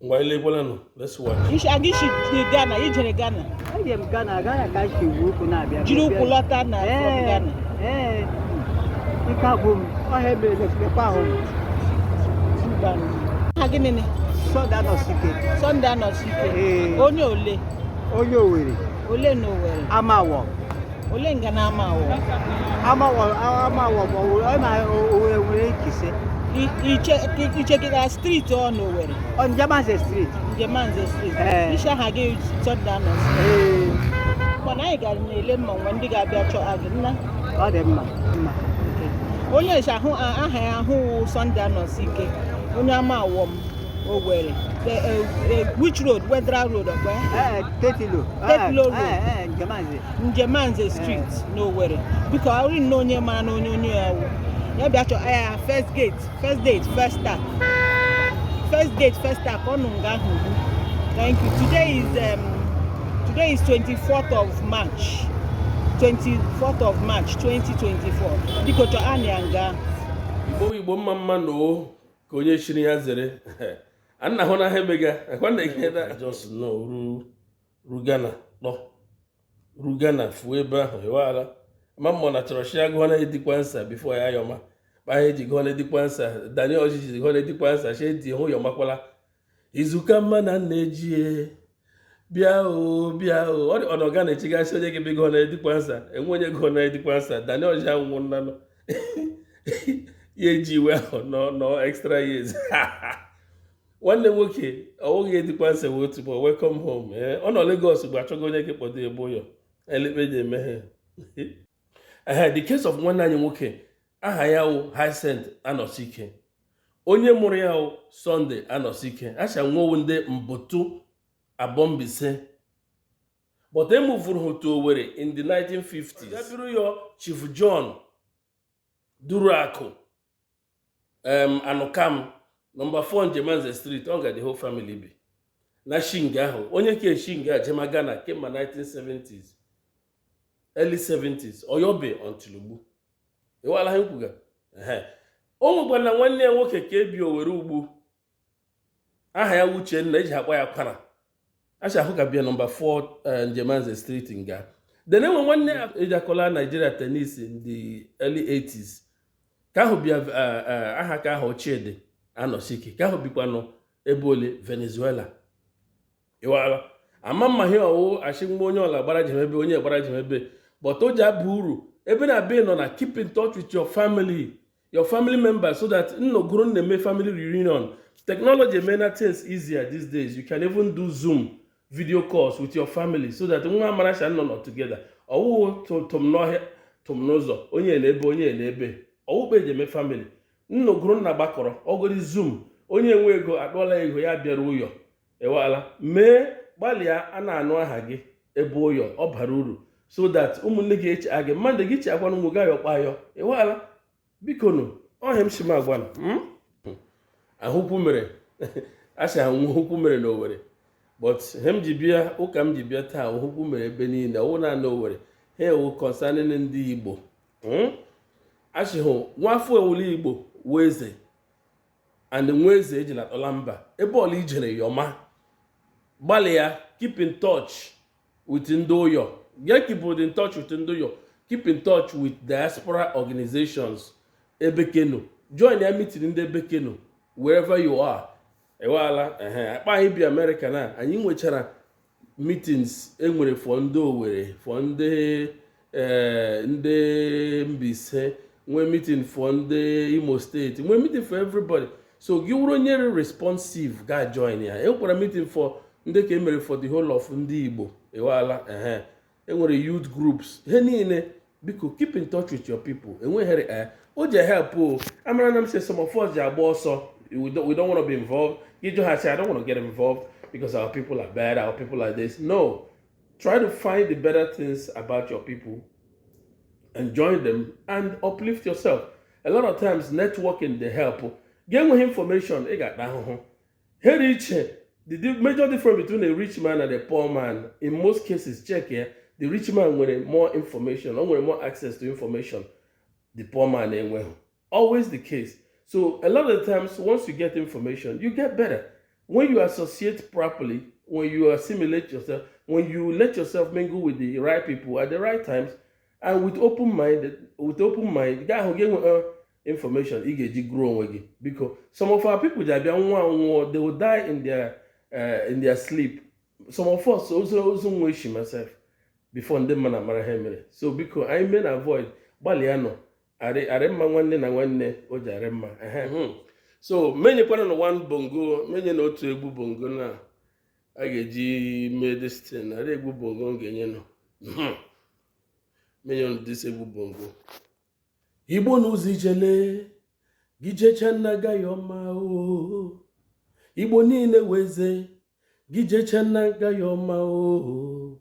Ngwa, ilekwalanụ, let's watch. Ishi aga ishi Ghana, ijere Ghana? Eje m Ghana, Ghana ka m si wu ụkwụ na-abịa. Jiri ụkwụ lọta na from Ghana? Ee, ike agwụ m, ọhịa mere lekwa ahụ m. Mba. Aha gịnị ni? Sunday Anọsike. Sunday Anọsike? Ee. Onye ole? Onye Owerri. Ole na Owerri? Amawọ. Ole nga na ama awọ? Amawọ, Amawọ bụ Owerri, ọ na Owerri nwere ikise. Ichekịtara street ọ na Owerri? Ọ Njemanze Street. Njemanze Street? Ee. Isi aha gị Sunday Anọsike? Ee. Mana anyị gara na-ele mma nwe ndị ga-abịa chọọ gị nna. Ọ dị mma mma. Onye isi ahụ aha ya ahụ Sunday Anọsike, onye ama awọm Owerri. Which road? Wetheral Road ọkwa ya? Ee, Tetilo. Tetilo Road. Ee, Njemanze. Njemanze Street n'Owerri. Biko, ọrụ nne onye mara na onye ya wụ ya bịa chọọ ya. First gate, first date, first start, first gate, first start ka ọ nụ nga ahụ ugbu. Thank you. Today is 24th of March, 24th of March 2024. Biko, chọọ anya nga ahụ. Igbo, Igbo, mma mma na o ka onye chiri ya zere anna hụ na ha emega akwa na ihe na just no ru ru Ghana kpọ ru Ghana fuo ebe ahụ ịwala ma mmụ na chọrọ shi agụọ na edikwa nsa before ya yọma kpa ha eji gụọ na edikwa nsa Daniel Ọchịchị gụọ na edikwa nsa shi edi hụ yọmakwala izuka mma na nna ejie bịa o bịa o ọ dị ọ na echigasị onye gị gụọ na edikwa nsa enwe onye gụọ na edikwa nsa Daniel Ọchịchị anwụ nnanụ ya eji iwe ahụ nọ nọ extra years. Nwanne m nwoke ọwụghị edikwa nsa wee otu bụ welcome home. Ee, ọ nọ Lagos mgbe achọghị onye gị kpọdo ebe ụyọ elekpe ji emeghe. Ehe, the case of nwanne anyị nwoke aha ya wụ Hyacinth Anọsike, onye mụrụ ya wụ Sunday Anọsike, acha nwowu ndị Mbụtụ Abombise, but e muvuru ha to Owerri in the 1950s. Ya biri yo Chief John Duruakụ Anụkam, number 4 Njemanze Street, ọ ga the whole family bi na shinga ahụ. Onye ka eshinga jema Ghana kemgbe 1970s, early 70s, oyobe until ugbu ịwala ha nkwuga. Ehe, o nwekwara na nwanne ya nwoke ka ebi Owere ugbu, aha ya Uchenna, eji akpọ ya Kwara, acha ahụ ka bịa number 4 Njemanze Street nga. Then enwe nwanne ya eji akọla Nigeria tennis in the early 80s ka ahụ bịa, aha ka ahụ Chidi Anọsike, ka ahụ bikwanụ ebe ole Venezuela ịwala ama mma ihe ọwụ achịmgbe onye ọla gbara jem ebe onye gbara jem ebe, but o ji aba uru ebe na be nọ na keep in touch with your family, your family members, so that nnọgoro na-eme family reunion. Technology emena things easier these days. You can even do Zoom video calls with your family so that nwa amaracha nọ nọ together. Ọwụwụ tụm n'ọhịa tụm n'ụzọ, onye na-ebe, onye na-ebe, ọwụkpa eji eme family nnọgoro nna gbakọrọ ọgọdị Zoom. Onye nwe ego akpọla ego ya bịara ụyọ ewala mee gbalịa a na-anụ aha gị ebe ụyọ ọ bara uru so that ụmụnne gị eche gị mmadụ gị cheakwana ụmụ gị ayọkpa ayọ ewala. Biko nụ, ọhịa m si m agwa nụ ahụkwu mere asị ahụhụkwu mere n'Owerri, but ihe m ji bịa ụka m ji bịa taa, ahụhụkwu mere ebe niile, ọwụ naanị Owerri ha ewu concerning ndị Igbo. Asị hụ nwafọ ewule Igbo wee eze and nwa eze eji natọla mba ebe ọla ijere yọma gbalịa keep in touch with ndị ụyọ, get keep in touch with ndị ụyọ, keep in touch with diaspora organizations ebe keno, join ya meeting ndị ebe keno wherever you are. Ewala ehe akpa anyị bi America na anyị nwechara meetings enwere for ndị Owerri, for ndị ndị Mbaise, nwee meeting for ndị Imo Steeti, nwee meeting for everybody. So gị wụrụ onye responsive ga join ya. Enwekwara meeting for ndị ka emere for the whole of ndị Igbo. Ewala ehe enwere youth groups ihe niile. Biko, keep in touch with your people. Enweghịrị o ji help o amara na m sị some of us ji agba ọsọ. We don't want to be involved. Gị jụ ha sị, "I don't want to get involved because our people are bad, our people are this." No, try to find the better things about your people and join them and uplift yourself. A lot of times networking dey help. Gị enweghị information, ị ga-ata ahụhụ here iche. The major difference between a rich man and a poor man, in most cases, check here, the rich man nwere more information, o nwere more access to information. The poor man enweghị. Always the case. So a lot of the times, once you get information, you get better. When you associate properly, when you assimilate yourself, when you let yourself mingle with the right people at the right times and with open mind, gaa ahụ ga-enwe information ị ga-eji grow onwe gị. Biko, some of our people ji abịa nwa nwụọ, they will die in their sleep. Some of us, ozu ozu nwa eshi myself before ndị mmadụ amara ha mere. So biko, anyị mee na avoid, gbalịa nọ arị arị mma, nwanne na nwanne o ji arị mma. Ehe. So menyekwana na one bongo, menye na otu egwu bongo na a ga-eji mee this thing. Arị egwu bongo m ga-enye nọ. Menye nụ this egwu bongo. Igbo n'ụzọ ijele gị jecha nna gaghị ọma o. Igbo niile weze gị jecha nna gaghị ọma o.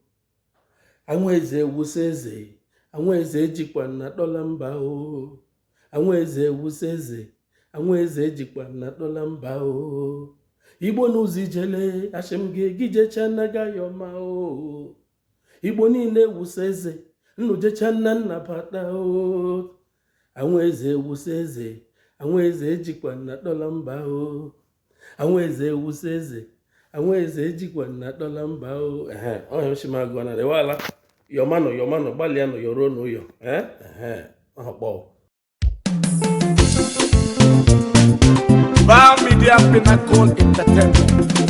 Anwụ eze wusa eze, anwụ eze ejikwa na dọla mba o. Anwụ eze wusa eze, anwụ eze ejikwa na dọla mba o. Igbo n'ụzọ ijele, asị m gị, gị jecha nna gaghị ọma o. Igbo niile wusa eze, nnu jecha nna nna bata o. Anwụ eze wusa eze, anwụ eze ejikwa na dọla mba o. Anwụ eze wusa eze, anwụ eze ejikwa na dọla mba o. Ehe, ọhịa m agụọ na ewala yọmanụ, yọmanụ, gbalịanụ yọruo n'ụyọ. Ee, ehe, ọhọkpọ. Val Media Pinnacle Entertainment.